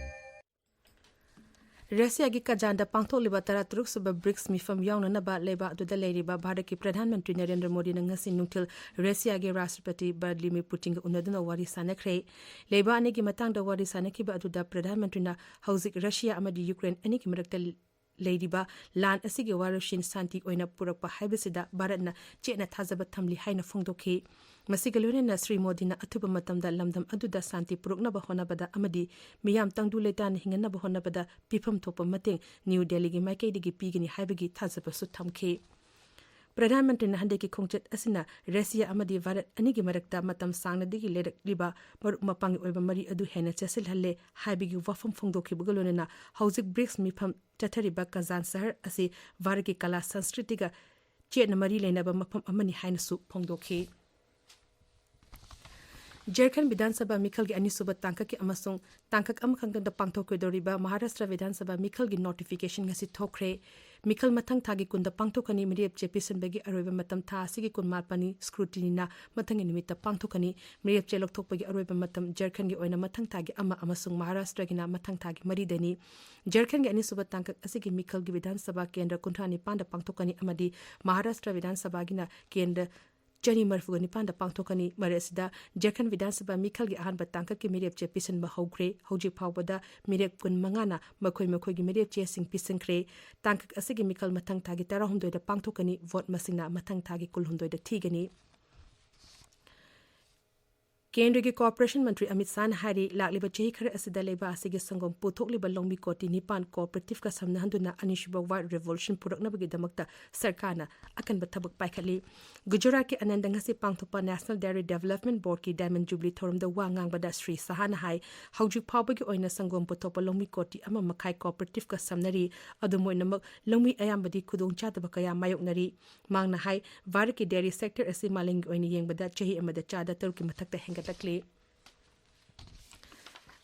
ꯔꯁꯤꯌꯥꯒꯤ ꯀꯖꯥꯟꯗ ꯄꯥꯡꯊꯣꯛꯂꯤꯕ ꯇꯔꯥꯇꯔꯨꯛ ꯁꯨꯕ ꯕ꯭ꯔꯤꯛꯁ ꯃꯤꯐꯝ ꯌꯥꯎꯅꯅꯕ ꯂꯩꯕꯥꯛ ꯑꯗꯨꯗ ꯂꯩꯔꯤꯕ ꯚꯥꯔꯠꯀꯤ ꯄ꯭ꯔꯙꯥꯟ ꯃꯟꯇ꯭ꯔꯤ ꯅꯔꯦꯟꯗ꯭ꯔ ꯃꯣꯗꯤꯅ ꯉꯁꯤ ꯅꯨꯡꯊꯤꯜ ꯔꯁꯤꯌꯥꯒꯤ ꯔꯥꯁꯇ꯭ꯔꯄꯇꯤ ꯚ꯭ꯂꯥꯗꯤꯃꯤꯔ ꯄꯨꯇꯤꯟꯒ ꯎꯅꯗꯨꯅ ꯋꯥꯔꯤ ꯁꯥꯅꯈ꯭ꯔꯦ꯫ ꯂꯩꯕꯥꯛ ꯑꯅꯤꯒꯤ ꯃꯇꯥꯡꯗ ꯋꯥꯔꯤ ꯁꯥꯅꯈꯤꯕ ꯑꯗꯨꯗ ꯄ꯭ꯔꯙꯥꯟ ꯃꯟꯇ꯭ꯔꯤꯅ ꯍꯧꯖꯤꯛ ꯔꯁꯤꯌꯥ ꯑꯃꯗꯤ ꯌꯨꯀ꯭ꯔꯦꯟ ꯑꯅꯤꯒꯤ ꯃꯔꯛꯇ ꯂꯩꯔꯤꯕ ꯂꯥꯟ ꯑꯁꯤꯒꯤ ꯋꯥꯔꯣꯏꯁꯤꯟ ꯁꯥꯟꯇꯤ ꯑꯣꯏꯅ ꯄꯨꯔꯛꯄ ꯍꯥꯏꯕꯁꯤꯗ ꯚꯥꯔꯠꯅ ꯆꯦꯠꯅ ꯊꯥꯖꯕ ꯊꯝꯂꯤ ꯍꯥꯏꯅ ꯐꯣꯡꯗꯣꯛꯈꯤ꯫ ꯃꯁꯤꯒ ꯂꯣꯏꯅꯅ ꯁ꯭ꯔꯤ ꯃꯣꯗꯤꯅ ꯑꯊꯨꯕ ꯃꯇꯝꯗ ꯂꯝꯗꯝ ꯑꯗꯨꯗ ꯁꯥꯟꯇꯤ ꯄꯨꯔꯛꯅꯕ ꯍꯣꯠꯅꯕꯗ ꯑꯃꯗꯤ ꯃꯤꯌꯥꯝ ꯇꯪꯗꯨ ꯂꯩꯇꯥꯅ ꯍꯤꯡꯍꯟꯅꯕ ꯍꯣꯠꯅꯕꯗ ꯄꯤꯐꯝ ꯊꯣꯛꯄ ꯃꯇꯦꯡ ꯅ꯭ꯌꯨ ꯗꯦꯜꯂꯤꯒꯤ ꯃꯥꯏꯀꯩꯗꯒꯤ ꯄꯤꯒꯅꯤ ꯍꯥꯏꯕꯒꯤ ꯊꯥꯖꯕꯁꯨ ꯊꯝꯈꯤ꯫ ꯄ꯭ꯔꯙꯥꯟ ꯃꯟꯇ꯭ꯔꯤꯅ ꯍꯟꯗꯛꯀꯤ ꯈꯣꯡꯆꯠ ꯑꯁꯤꯅ ꯔꯁꯤꯌꯥ ꯑꯃꯗꯤ ꯚꯥꯔꯠ ꯑꯅꯤꯒꯤ ꯃꯔꯛꯇ ꯃꯇꯝ ꯁꯥꯡꯅꯗꯒꯤ ꯂꯩꯔꯛꯂꯤꯕ ꯃꯔꯨꯞ ꯃꯄꯥꯡꯒꯤ ꯑꯣꯏꯕ ꯃꯔꯤ ꯑꯗꯨ ꯍꯦꯟꯅ ꯆꯦꯠꯁꯤꯜꯍꯜꯂꯦ ꯍꯥꯏꯕꯒꯤ ꯋꯥꯐꯝ ꯐꯣꯡꯗꯣꯛꯈꯤꯕꯒ ꯂꯣꯏꯅꯅ ꯍꯧꯖꯤꯛ ꯕ꯭ꯔꯤꯛꯁ ꯃꯤꯐꯝ ꯆꯠꯊꯔꯤꯕ ꯀꯖꯥꯟ ꯁꯍꯔ ꯑꯁꯤ ꯚꯥꯔꯠꯀꯤ ꯀꯂꯥ ꯁꯪꯁꯀ꯭ꯔꯤꯇꯤꯒ ꯆꯦꯠꯅ ꯃꯔꯤ ꯂꯩꯅꯕ ꯃꯐꯝ ꯑꯃꯅꯤ ꯍꯥꯏꯅꯁꯨ ꯐꯣꯡꯗꯣꯛꯈꯤ꯫ ꯖꯔꯈꯟ ꯕꯤꯙꯥꯟ ꯁꯚꯥ ꯃꯤꯈꯜꯒꯤ ꯑꯅꯤꯁꯨꯕ ꯇꯥꯡꯀꯛꯀꯤ ꯑꯃꯁꯨꯡ ꯇꯥꯡꯀꯛ ꯑꯃꯈꯛꯇꯗ ꯄꯥꯡꯊꯣꯛꯀꯗꯧꯔꯤꯕ ꯃꯍꯥꯔꯥꯁꯇ꯭ꯔ ꯕꯤꯙꯥꯟ ꯁꯚꯥ ꯃꯤꯈꯜꯒꯤ ꯅꯣꯇꯤꯐꯤꯀꯦꯁꯟ ꯉꯁꯤ ꯊꯣꯛꯈ꯭ꯔꯦ꯫ ꯃꯤꯈꯜ ꯃꯊꯪ ꯊꯥꯒꯤ ꯀꯨꯟꯗ ꯄꯥꯡꯊꯣꯛꯀꯅꯤ꯫ ꯃꯤꯔꯦꯞ ꯆꯦ ꯄꯤꯁꯤꯟꯕꯒꯤ ꯑꯔꯣꯏꯕ ꯃꯇꯝ ꯊꯥ ꯑꯁꯤꯒꯤ ꯀꯨꯟꯃꯥꯄꯟꯅꯤ꯫ ꯁ꯭ꯀ꯭ꯔꯨꯇꯤꯅꯤꯅ ꯃꯊꯪꯒꯤ ꯅꯨꯃꯤꯠꯇ ꯄꯥꯡꯊꯣꯛꯀꯅꯤ꯫ ꯃꯤꯔꯦꯞ ꯆꯦ ꯂꯧꯊꯣꯛꯄꯒꯤ ꯑꯔꯣꯏꯕ ꯃꯇꯝ ꯖꯔꯈꯟꯒꯤ ꯑꯣꯏꯅ ꯃꯊꯪ ꯊꯥꯒꯤ ꯑꯃ ꯑꯃꯁꯨꯡ ꯃꯍꯥꯔꯥꯁꯇ꯭ꯔꯒꯤꯅ ꯃꯊꯪ ꯊꯥꯒꯤ ꯃꯔꯤꯗꯅꯤ꯫ ꯖꯔꯈꯟꯒꯤ ꯑꯅꯤꯁꯨꯕ ꯇꯥꯡꯀꯛ ꯑꯁꯤꯒꯤ ꯃꯤꯈꯜꯒꯤ ꯕꯤꯙꯥꯟ ꯁꯚꯥ ꯀꯦꯟꯗ꯭ꯔ ꯀꯨꯟꯊ꯭ꯔꯥ ꯅꯤꯄꯥꯟꯗ ꯄꯥꯡꯊꯣꯛꯀꯅꯤ ꯑꯃꯗꯤ ꯃꯍꯥꯔꯥꯁꯇ꯭ꯔ ꯕꯤꯙꯥꯟ ꯁꯚꯥꯒꯤꯅ ꯀꯦꯟꯗ꯭ꯔ ꯆꯅꯤ ꯃꯔꯤꯐꯨꯒ ꯅꯤꯄꯥꯟꯗ ꯄꯥꯡꯊꯣꯛꯀꯅꯤ꯫ ꯃꯔꯛ ꯑꯁꯤꯗ ꯖꯔꯈꯟ ꯕꯤꯙꯥꯟ ꯁꯚꯥ ꯃꯤꯈꯜꯒꯤ ꯑꯍꯥꯟꯕ ꯇꯥꯡꯀꯛꯀꯤ ꯃꯤꯔꯦꯞ ꯆꯦ ꯄꯤꯁꯤꯟꯕ ꯍꯧꯈ꯭ꯔꯦ꯫ ꯍꯧꯖꯤꯛ ꯐꯥꯎꯕꯗ ꯃꯤꯔꯦꯞ ꯀꯨꯟ ꯃꯉꯥꯅ ꯃꯈꯣꯏ ꯃꯈꯣꯏꯒꯤ ꯃꯤꯔꯦꯞ ꯆꯦꯁꯤꯡ ꯄꯤꯁꯤꯟꯈ꯭ꯔꯦ꯫ ꯇꯥꯡꯀꯛ ꯑꯁꯤꯒꯤ ꯃꯤꯈꯜ ꯃꯊꯪ ꯊꯥꯒꯤ ꯇꯔꯥꯍꯨꯝꯗꯣꯏꯗ ꯄꯥꯡꯊꯣꯛꯀꯅꯤ꯫ ꯚꯣꯠ ꯃꯁꯤꯡꯅ ꯃꯊꯪ ꯊꯥꯒꯤ ꯀꯨꯟꯍꯨꯝꯗꯣꯏꯗ ꯊꯤꯒꯅꯤ꯫ ꯀꯦꯟꯗ꯭ꯔꯒꯤ ꯀꯣꯑꯣꯄꯔꯦꯁꯟ ꯃꯟꯇ꯭ꯔꯤ ꯑꯃꯤꯠ ꯁꯥꯍꯅ ꯍꯥꯏꯔꯤ, ꯂꯥꯛꯂꯤꯕ ꯆꯍꯤ ꯈꯔ ꯑꯁꯤꯗ ꯂꯩꯕꯥꯛ ꯑꯁꯤꯒꯤ ꯁꯪꯒꯣꯝ ꯄꯨꯊꯣꯛꯂꯤꯕ ꯂꯧꯃꯤ ꯀꯣꯇꯤ ꯅꯤꯄꯥꯟ ꯀꯣꯑꯣꯄꯔꯦꯇꯤꯚꯀ ꯁꯝꯅꯍꯟꯗꯨꯅ ꯑꯅꯤꯁꯨꯕ ꯋꯥꯏꯠ ꯔꯦꯚꯣꯂꯨꯁꯟ ꯄꯨꯔꯛꯅꯕꯒꯤꯗꯃꯛꯇ ꯁꯔꯀꯥꯔꯅ ꯑꯀꯟꯕ ꯊꯕꯛ ꯄꯥꯏꯈꯠꯂꯤ꯫ ꯒꯨꯖꯔꯥꯠꯀꯤ ꯑꯅꯟꯗ ꯉꯁꯤ ꯄꯥꯡꯊꯣꯛꯄ national dairy development ꯕꯣꯔꯗꯀꯤ diamond jubilee ꯊꯧꯔꯝꯗ ꯋꯥ ꯉꯥꯡꯕꯗ ꯁ꯭ꯔꯤ ꯁꯥꯍꯅ ꯍꯥꯏ, ꯍꯧꯖꯤꯛ ꯐꯥꯎꯕꯒꯤ ꯑꯣꯏꯅ ꯁꯪꯒꯣꯝ ꯄꯨꯊꯣꯛꯄ ꯂꯧꯃꯤ ꯀꯣꯇꯤ ꯑꯃ ꯃꯈꯥꯏ ꯀꯣꯑꯣꯄꯔꯦꯇꯤꯚꯀ ꯁꯝꯅꯔꯤ꯫ ꯑꯗꯨꯝ ꯑꯣꯏꯅꯃꯛ, ꯂꯧꯃꯤ ꯑꯌꯥꯝꯕꯗꯤ ꯈꯨꯗꯣꯡꯆꯥꯗꯕ ꯀꯌꯥ ꯃꯥꯌꯣꯛꯅꯔꯤ꯫ ꯃꯍꯥꯛꯅ ꯍꯥꯏ, ꯚꯥꯔꯠꯀꯤ ꯗꯦꯔꯤ ꯁꯦꯛꯇꯔ ꯑꯁꯤ ꯃꯥꯂꯦꯝꯒꯤ ꯑꯣꯏꯅ ꯌꯦꯡꯕꯗ ꯆꯍꯤ ꯑꯃꯗ ꯆꯥꯗ ꯇꯔꯨꯛꯀꯤ ꯃꯊꯛꯇ ꯍꯦꯟꯒꯠꯂꯛꯂꯤ꯫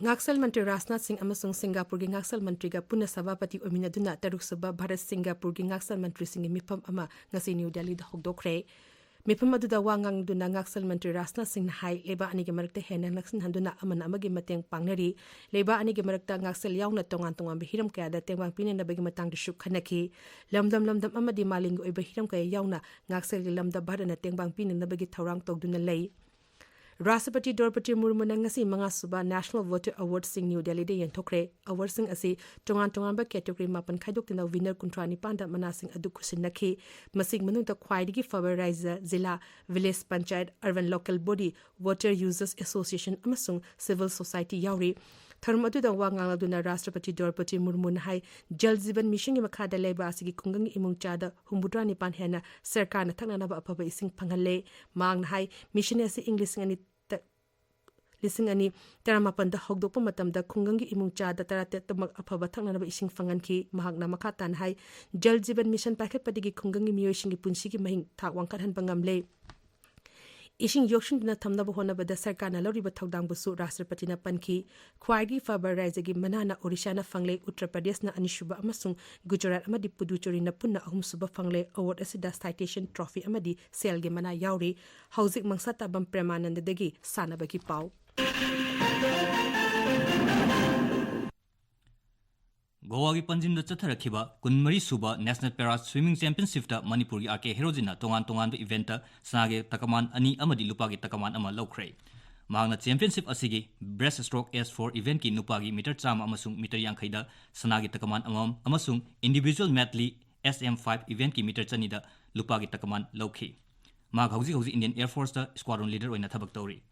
ꯉꯥꯛꯁꯦꯜ ꯃꯟꯇ꯭ꯔꯤ ꯔꯥꯖꯅꯥꯊ ꯁꯤꯡ ꯑꯃꯁꯨꯡ ꯁꯤꯡꯒꯥꯄꯨꯔꯒꯤ ꯉꯥꯛꯁꯦꯜ ꯃꯟꯇ꯭ꯔꯤꯒ ꯄꯨꯟꯅ ꯁꯚꯥꯄꯇꯤ ꯑꯣꯏꯃꯤꯟꯅꯗꯨꯅ ꯇꯔꯨꯛꯁꯨꯕ ꯚꯥꯔꯠ ꯁꯤꯡꯒꯥꯄꯨꯔꯒꯤ ꯉꯥꯛꯁꯦꯜ ꯃꯟꯇ꯭ꯔꯤꯁꯤꯡꯒꯤ ꯃꯤꯐꯝ ꯑꯃ ꯉꯁꯤ ꯅ꯭ꯌꯨ ꯗꯦꯜꯂꯤꯗ ꯍꯧꯗꯣꯛꯈ꯭ꯔꯦ꯫ ꯃꯤꯐꯝ ꯑꯗꯨꯗ ꯋꯥ ꯉꯥꯡꯗꯨꯅ ꯉꯥꯛꯁꯦꯜ ꯃꯟꯇ꯭ꯔꯤ ꯔꯥꯖꯅꯥꯊ ꯁꯤꯡꯅ ꯍꯥꯏ, ꯂꯩꯕꯥꯛ ꯑꯅꯤꯒꯤ ꯃꯔꯛꯇ ꯍꯦꯟꯅ ꯅꯛꯁꯤꯟꯍꯟꯗꯨꯅ ꯑꯃꯅ ꯑꯃꯒꯤ ꯃꯇꯦꯡ ꯄꯥꯡꯅꯔꯤ꯫ ꯂꯩꯕꯥꯛ ꯑꯅꯤꯒꯤ ꯃꯔꯛꯇ ꯉꯥꯛꯁꯦꯜ ꯌꯥꯎꯅ ꯇꯣꯉꯥꯟ ꯇꯣꯉꯥꯟꯕ ꯍꯤꯔꯝ ꯀꯌꯥꯗ ꯇꯦꯡꯕꯥꯡ ꯄꯤꯅꯅꯕꯒꯤ ꯃꯇꯥꯡꯗꯁꯨ ꯈꯟꯅꯈꯤ꯫ ꯂꯝꯗꯝ ꯂꯝꯗꯝ ꯑꯃꯗꯤ ꯃꯥꯂꯦꯝꯒꯤ ꯑꯣꯏꯕ ꯍꯤꯔꯝ ꯀꯌꯥ ꯌꯥꯎꯅ ꯉꯥꯛꯁꯦꯜꯒꯤ ꯂꯝꯗ ꯚꯥꯔꯠꯅ ꯇꯦꯡꯕꯥꯡ ꯄꯤꯅꯅꯕꯒꯤ ꯊꯧꯔꯥꯡ ꯇꯧꯗꯨꯅ ꯂꯩ꯫ ꯔꯥꯁꯇ꯭ꯔꯄꯇꯤ ꯗ꯭ꯔꯧꯄꯗꯤ ꯃꯨꯔꯃꯨꯅ ꯉꯁꯤ ꯃꯉꯥꯁꯨꯕ ꯅꯦꯁꯅꯦꯜ ꯋꯥꯇꯔ ꯑꯦꯋꯥꯔꯗꯁꯤꯡ ꯅ꯭ꯌꯨ ꯗꯦꯜꯂꯤꯗ ꯌꯦꯟꯊꯣꯛꯈ꯭ꯔꯦ꯫ ꯑꯦꯋꯥꯔꯗꯁꯤꯡ ꯑꯁꯤ ꯇꯣꯉꯥꯟ ꯇꯣꯉꯥꯟꯕ ꯀꯦꯇꯦꯒꯣꯔꯤ ꯃꯥꯄꯟ ꯈꯥꯏꯗꯣꯛꯇꯨꯅ ꯋꯤꯅꯔ ꯀꯨꯟꯊ꯭ꯔꯥ ꯅꯤꯄꯥꯟꯗ ꯃꯅꯥꯁꯤꯡ ꯑꯗꯨ ꯈꯨꯠꯁꯤꯟꯅꯈꯤ꯫ ꯃꯁꯤꯒꯤ ꯃꯅꯨꯡꯗ ꯈ꯭ꯋꯥꯏꯗꯒꯤ ꯐꯕ ꯔꯥꯏꯖ꯭ꯌ, ꯖꯤꯂꯥ, village panchayat, urban local body, water users association ꯑꯃꯁꯨꯡ ꯁꯤꯚꯤꯜ ꯁꯣꯁꯥꯏꯇꯤ ꯌꯥꯎꯔꯤ꯫ ꯊꯧꯔꯝ ꯑꯗꯨꯗ ꯋꯥ ꯉꯥꯡꯂꯗꯨꯅ ꯔꯥꯁꯇ꯭ꯔꯄꯇꯤ ꯗ꯭ꯔꯧꯄꯗꯤ ꯃꯨꯔꯃꯨꯅ ꯍꯥꯏ, ꯖꯜ ꯖꯤꯕꯟ ꯃꯤꯁꯟꯒꯤ ꯃꯈꯥꯗ ꯂꯩꯕꯥꯛ ꯑꯁꯤꯒꯤ ꯈꯨꯡꯒꯪꯒꯤ ꯏꯃꯨꯡ ꯆꯥꯗ ꯍꯨꯝꯐꯨꯇꯔꯥ ꯅꯤꯄꯥꯟ ꯍꯦꯟꯅ ꯁꯔꯀꯥꯔꯅ ꯊꯛꯅꯅꯕ ꯑꯐꯕ ꯏꯁꯤꯡ ꯐꯪꯍꯜꯂꯦ꯫ ꯃꯍꯥꯛꯅ ꯍꯥꯏ, ꯃꯤꯁꯟ ꯑꯁꯤ ꯏꯪ ꯂꯤꯁꯤꯡ ꯑꯅꯤ ꯇ-, ꯂꯤꯁꯤꯡ ꯑꯅꯤ ꯇꯔꯥꯃꯥꯄꯟꯗ ꯍꯧꯗꯣꯛꯄ ꯃꯇꯝꯗ ꯈꯨꯡꯒꯪꯒꯤ ꯏꯃꯨꯡ ꯆꯥꯗ ꯇꯔꯥꯇꯔꯦꯠꯇꯃꯛ ꯑꯐꯕ ꯊꯛꯅꯅꯕ ꯏꯁꯤꯡ ꯐꯪꯍꯟꯈꯤ꯫ ꯃꯍꯥꯛꯅ ꯃꯈꯥ ꯇꯥꯅ ꯍꯥꯏ, ꯖꯜ ꯖꯤꯕꯟ ꯃꯤꯁꯟ ꯄꯥꯏꯈꯠꯄꯗꯒꯤ ꯈꯨꯡꯒꯪꯒꯤ ꯃꯤꯑꯣꯏꯁꯤꯡꯒꯤ ꯄꯨꯟꯁꯤꯒꯤ ꯃꯍꯤꯡ ꯊꯥꯛ ꯋꯥꯡꯈꯠꯍꯟꯕ ꯉꯝꯂꯦ꯫ ꯏꯁꯤꯡ ꯌꯣꯛꯁꯤꯟꯗꯨꯅ ꯊꯝꯅꯕ ꯍꯣꯠꯅꯕꯗ ꯁꯔꯀꯥꯔꯅ ꯂꯧꯔꯤꯕ ꯊꯧꯗꯥꯡꯕꯨꯁꯨ ꯔꯥꯁꯇ꯭ꯔꯄꯇꯤꯅ ꯄꯟꯈꯤ꯫ ꯈ꯭ꯋꯥꯏꯗꯒꯤ ꯐꯕ ꯔꯥꯏꯖ꯭ꯌꯒꯤ ꯃꯅꯥꯅ ꯑꯣꯔꯤꯁꯥꯅ ꯐꯪꯂꯦ, ꯎꯠꯇꯔ ꯄ꯭ꯔꯗꯦꯁꯅ ꯑꯅꯤꯁꯨꯕ ꯑꯃꯁꯨꯡ ꯒꯨꯖꯔꯥꯠ ꯑꯃꯗꯤ ꯄꯨꯗꯨꯆꯦꯔꯤꯅ ꯄꯨꯟꯅ ꯑꯍꯨꯝꯁꯨꯕ ꯐꯪꯂꯦ꯫ ꯑꯦꯋꯥꯔꯗ ꯑꯁꯤꯗ ꯁꯥꯏꯇꯦꯁꯟ ꯇ꯭ꯔꯣꯐꯤ ꯑꯃꯗꯤ ꯁꯦꯜꯒꯤ ꯃꯅꯥ ꯌꯥꯎꯔꯤ꯫ ꯍꯧꯖꯤꯛ ꯃꯪꯁꯥꯇꯥꯕꯝ ꯄ꯭ꯔꯦꯃꯥꯅꯟꯗꯗꯒꯤ ꯁꯥꯟꯅꯕꯒꯤ ꯄꯥꯎ꯫ ꯒꯣꯋꯥꯒꯤ ꯄꯟꯖꯤꯝꯗ ꯆꯠꯊꯔꯛꯈꯤꯕ ꯀꯨꯟꯃꯔꯤ ꯁꯨꯕ National Para Swimming Championshipꯇ ꯃꯅꯤꯄꯨꯔꯒꯤ ꯑꯥꯔ ꯀꯦ ꯍꯦꯔꯣꯖꯤꯠꯅ ꯇꯣꯉꯥꯟ ꯇꯣꯉꯥꯟꯕ ꯏꯚꯦꯟꯠꯇ ꯁꯅꯥꯒꯤ ꯇꯀꯃꯥꯟ ꯑꯅꯤ ꯑꯃꯗꯤ ꯂꯨꯄꯥꯒꯤ ꯇꯀꯃꯥꯟ ꯑꯃ ꯂꯧꯈ꯭ꯔꯦ꯫ ꯃꯍꯥꯛꯅ ꯆꯦꯝꯄꯤꯌꯟꯁꯤꯞ ꯑꯁꯤꯒꯤ breaststroke S four ꯏꯚꯦꯟꯠꯀꯤ ꯅꯨꯄꯥꯒꯤ ꯃꯤꯇꯔ ꯆꯥꯝꯃ ꯑꯃꯁꯨꯡ ꯃꯤꯇꯔ ꯌꯥꯡꯈꯩꯗ ꯁꯅꯥꯒꯤ ꯇꯀꯃꯥꯟ ꯑꯃꯃꯝ ꯑꯃꯁꯨꯡ individual medley S M five ꯏꯚꯦꯟꯠꯀꯤ ꯃꯤꯇꯔ ꯆꯅꯤꯗ ꯂꯨꯄꯥꯒꯤ ꯇꯀꯃꯥꯟ ꯂꯧꯈꯤ꯫ ꯃꯍꯥꯛ ꯍꯧꯖꯤꯛ ꯍꯧꯖꯤꯛ Indian Air Forceꯇ squadron leader ꯑꯣꯏꯅ ꯊꯕꯛ ꯇꯧꯔꯤ꯫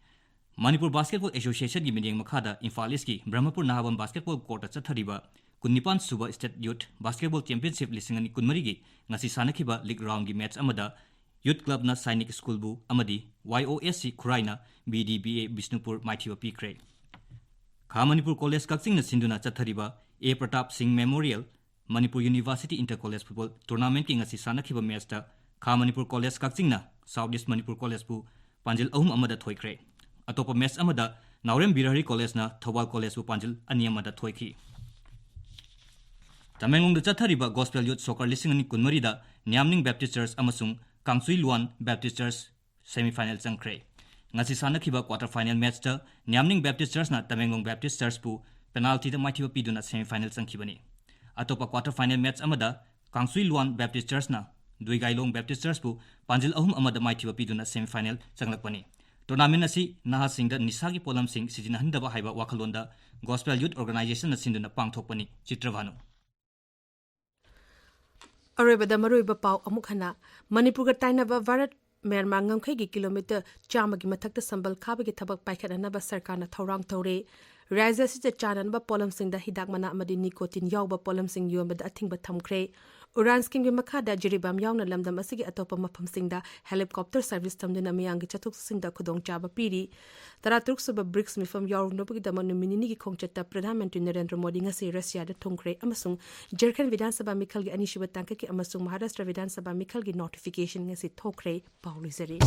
ꯃꯅꯤꯄꯨꯔ Basketball Associationꯒꯤ ꯃꯤꯠꯌꯦꯡ ꯃꯈꯥꯗ ꯏꯝꯐꯥꯜ ꯏꯁ꯭ꯠꯀꯤ ꯕ꯭ꯔꯍꯃꯄꯨꯔ ꯅꯍꯥꯕꯝ basketball courtꯇ ꯆꯠꯊꯔꯤꯕ ꯀꯨꯟꯅꯤꯄꯥꯟ ꯁꯨꯕ State Youth Basketball Championship ꯂꯤꯁꯤꯡ ꯑꯅꯤ ꯀꯨꯟꯃꯔꯤꯒꯤ ꯉꯁꯤ ꯁꯥꯟꯅꯈꯤꯕ league roundꯒꯤ match ꯑꯃꯗ Youth Clubꯅ ꯁꯥꯏꯅꯤꯛ ꯁ꯭ꯀꯨꯜꯕꯨ ꯑꯃꯗꯤ Y O S C ꯈꯨꯔꯥꯏꯅ B D B A Bishnupur ꯃꯥꯏꯊꯤꯕ ꯄꯤꯈ꯭ꯔꯦ꯫ ꯈꯥ ꯃꯅꯤꯄꯨꯔ ꯀꯣꯂꯦꯖ ꯀꯛꯆꯤꯡꯅ ꯁꯤꯟꯗꯨꯅ ꯆꯠꯊꯔꯤꯕ A ꯄ꯭ꯔꯇꯥꯞ ꯁꯤꯡ Memorial Manipur University Inter College Football Tournamentꯀꯤ ꯉꯁꯤ ꯁꯥꯟꯅꯈꯤꯕ matchꯇ ꯈꯥ ꯃꯅꯤꯄꯨꯔ ꯀꯣꯂꯦꯖ ꯀꯛꯆꯤꯡꯅ South East ꯃꯅꯤꯄꯨꯔ ꯀꯣꯂꯦꯖꯄꯨ ꯄꯥꯟꯖꯤꯜ ꯑꯍꯨꯝ ꯑꯃꯗ ꯊꯣꯏꯈ꯭ꯔꯦ꯫ ꯑꯇꯣꯞꯄ match ꯑꯃꯗ ꯅꯥꯎꯔꯦꯝ ꯕꯤꯔꯍꯔꯤ ꯀꯣꯂꯦꯖꯅ ꯊꯧꯕꯥꯜ ꯀꯣꯂꯦꯖꯄꯨ ꯄꯥꯟꯖꯤꯜ ꯑꯅꯤ ꯑꯃꯗ ꯊꯣꯏꯈꯤ꯫ ꯇꯃꯦꯡꯂꯣꯡꯗ ꯆꯠꯊꯔꯤꯕ Gospel Youth Soccer ꯂꯤꯁꯤꯡ ꯑꯅꯤ ꯀꯨꯟꯃꯔꯤꯗ ꯅꯤꯌꯥꯝꯅꯤꯡ Baptist Church ꯑꯃꯁꯨꯡ ꯀꯥꯡꯆꯨꯏ ꯂꯨꯋꯥꯟ Baptist Church semi final ꯆꯪꯈ꯭ꯔꯦ꯫ ꯉꯁꯤ ꯁꯥꯟꯅꯈꯤꯕ quarter final matchꯇ ꯅꯤꯌꯥꯝꯅꯤꯡ Baptist Churchꯅ Tamenglong Baptist Churchꯄꯨ penaltyꯗ ꯃꯥꯏꯊꯤꯕ ꯄꯤꯗꯨꯅ semi final ꯆꯪꯈꯤꯕꯅꯤ꯫ ꯑꯇꯣꯞꯄ quarter final match ꯑꯃꯗ ꯀꯥꯡꯆꯨꯏ ꯂꯨꯋꯥꯟ Baptist Churchꯅ ꯗꯨꯏꯒꯥꯏꯂꯣꯡ Baptist Churchꯄꯨ ꯄꯥꯟꯖꯤꯜ ꯑꯍꯨꯝ ꯑꯃꯗ ꯃꯥꯏꯊꯤꯕ ꯄꯤꯗꯨꯅ semi final ꯆꯪꯂꯛꯄꯅꯤ꯫ Tournament ꯑꯁꯤ ꯅꯍꯥꯁꯤꯡꯗ ꯅꯤꯁꯥꯒꯤ ꯄꯣꯠꯂꯝꯁꯤꯡ ꯁꯤꯖꯤꯟꯅꯍꯟꯗꯕ ꯍꯥꯏꯕ ꯋꯥꯈꯜꯂꯣꯟꯗ Gospel Youth Organizationꯅ ꯁꯤꯟꯗꯨꯅ ꯄꯥꯡꯊꯣꯛꯄꯅꯤ꯫ ꯆꯤꯇ꯭ꯔꯚꯥꯅꯨ꯫ ꯑꯔꯣꯏꯕꯗ ꯃꯔꯨꯑꯣꯏꯕ ꯄꯥꯎ ꯑꯃꯨꯛ ꯍꯟꯅ꯫ ꯃꯅꯤꯄꯨꯔꯒ ꯇꯥꯏꯅꯕ ꯚꯥꯔꯠ ꯃ꯭ꯌꯥꯟꯃꯥꯔ ꯉꯝꯈꯩꯒꯤ ꯀꯤꯂꯣꯃꯤꯇꯔ ꯆꯥꯝꯃꯒꯤ ꯃꯊꯛꯇ ꯁꯝꯕꯜ ꯈꯥꯕꯒꯤ ꯊꯕꯛ ꯄꯥꯏꯈꯠꯅꯅꯕ ꯁꯔꯀꯥꯔꯅ ꯊꯧꯔꯥꯡ ꯇꯧꯔꯦ꯫ ꯔꯥꯖ꯭ꯌ ꯑꯁꯤꯗ ꯆꯥꯅꯅꯕ ꯄꯣꯠꯂꯝꯁꯤꯡꯗ ꯍꯤꯗꯥꯛ ꯃꯅꯥ ꯑꯃꯗꯤ nicotine ꯌꯥꯎꯕ ꯄꯣꯠꯂꯝꯁꯤꯡ ꯌꯣꯟꯕꯗ ꯑꯊꯤꯡꯕ ꯊꯝꯈ꯭ꯔꯦ꯫ ꯎꯔꯥꯟ scheme ꯒꯤ ꯃꯈꯥꯗ ꯖꯤꯔꯤꯕꯥꯝ ꯌꯥꯎꯅ ꯂꯝꯗꯝ ꯑꯁꯤꯒꯤ ꯑꯇꯣꯞꯄ ꯃꯐꯝꯁꯤꯡꯗ helicopter service ꯊꯝꯗꯨꯅ ꯃꯤꯌꯥꯝꯒꯤ ꯆꯠꯊꯣꯛ ꯆꯠꯁꯤꯟꯗ ꯈꯨꯗꯣꯡꯆꯥꯕ ꯄꯤꯔꯤ꯫ ꯇꯔꯥꯇꯔꯨꯛ ꯁꯨꯕ ꯕ꯭ꯔꯤꯛꯁ ꯃꯤꯐꯝ ꯌꯥꯎꯔꯨꯅꯕꯒꯤꯗꯃꯛ ꯅꯨꯃꯤꯠ ꯅꯤꯅꯤꯒꯤ ꯈꯣꯡꯆꯠꯇ ꯄ꯭ꯔꯙꯥꯟ ꯃꯟꯇ꯭ꯔꯤ ꯅꯔꯦꯟꯗ꯭ꯔ ꯃꯣꯗꯤ ꯉꯁꯤ ꯔꯁꯤꯌꯥꯗ ꯊꯨꯡꯈ꯭ꯔꯦ ꯑꯃꯁꯨꯡ ꯖꯔꯈꯟ ꯕꯤꯙꯥꯟ ꯁꯚꯥ ꯃꯤꯈꯜꯒꯤ ꯑꯅꯤꯁꯨꯕ ꯇꯥꯡꯀꯛꯀꯤ ꯑꯃꯁꯨꯡ ꯃꯍꯥꯔꯥꯁꯇ꯭ꯔ ꯕꯤꯙꯥꯟ ꯁꯚꯥ ꯃꯤꯈꯜꯒꯤ notification ꯉꯁꯤ ꯊꯣꯛꯈ꯭ꯔꯦ꯫ ꯄꯥꯎ ꯂꯣꯏꯖꯔꯦ꯫